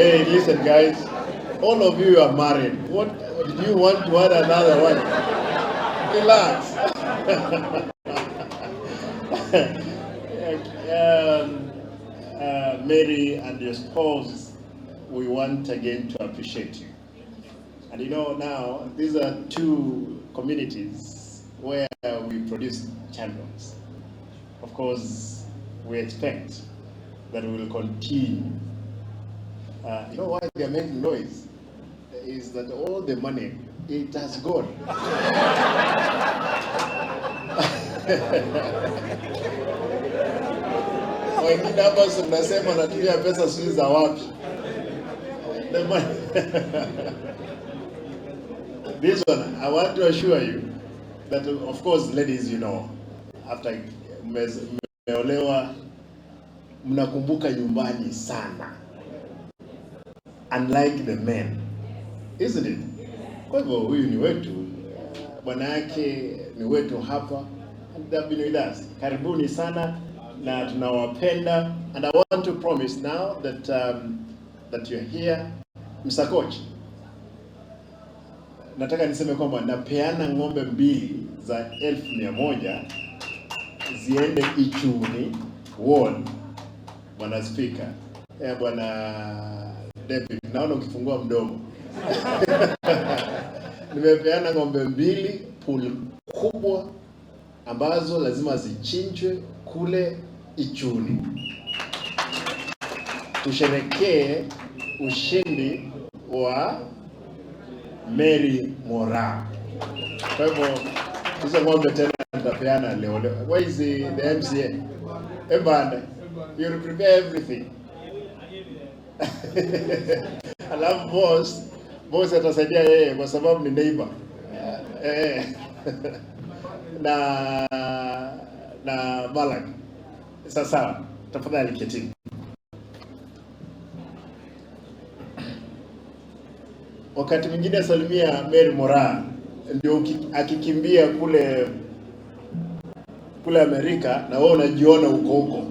Hey, listen guys, all of you are married. What did you want to add another one? Relax. Mary and your spouse, we want again to appreciate you. And you know, now these are two communities where we produce champions. Of course, we expect that we will continue. You know why they are making noise? Is that all the money, it has gone. Wengine hapa si mnasema natumia pesa sijui za wapi. The money. This one, I want to assure you that, of course, ladies, you know, after mmeolewa, mnakumbuka nyumbani sana, unlike the men, isn't it? Kwa hivyo huyu ni wetu, bwana yake ni wetu hapa, and they have been with us. Karibuni sana na tunawapenda, and I want to promise now that you're here. Mr. Coach, nataka niseme kwamba napeana ng'ombe mbili za 100,000 ziende Ichuni Ward. Bwana Spika, Bwana David, naona ukifungua mdomo. Nimepeana ng'ombe mbili pool kubwa ambazo lazima zichinjwe kule Ichuni. Tusherekee ushindi wa Mary Moraa. Kwa hivyo hizo ng'ombe tena nitapeana leo leo. Where is the MCA? Ebane, you prepare everything. Alafu boss atasaidia yeye kwa sababu ni neighbor. Na Balak. Sasa tafadhali ketini. Wakati mwingine salimia Mary Moraa ndio akikimbia kule Amerika na wewe unajiona huko huko,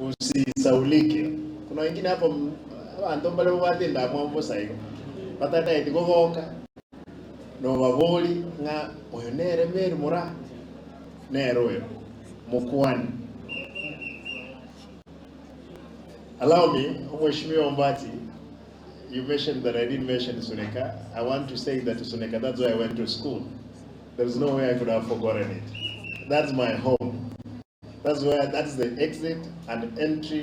usisaulike. Kuna wengine hapo bantu mbale batinda mwambo saigo batataiti gogoka no baboli ng'a oyo nere Mary Moraa nere oyo mukwani. Allow me, Mheshimiwa Ombati, you mentioned that I didn't mention Suneka. I want to say that Suneka, that's where I went to school. There's no way I could have forgotten it. That's my home. That's the exit and entry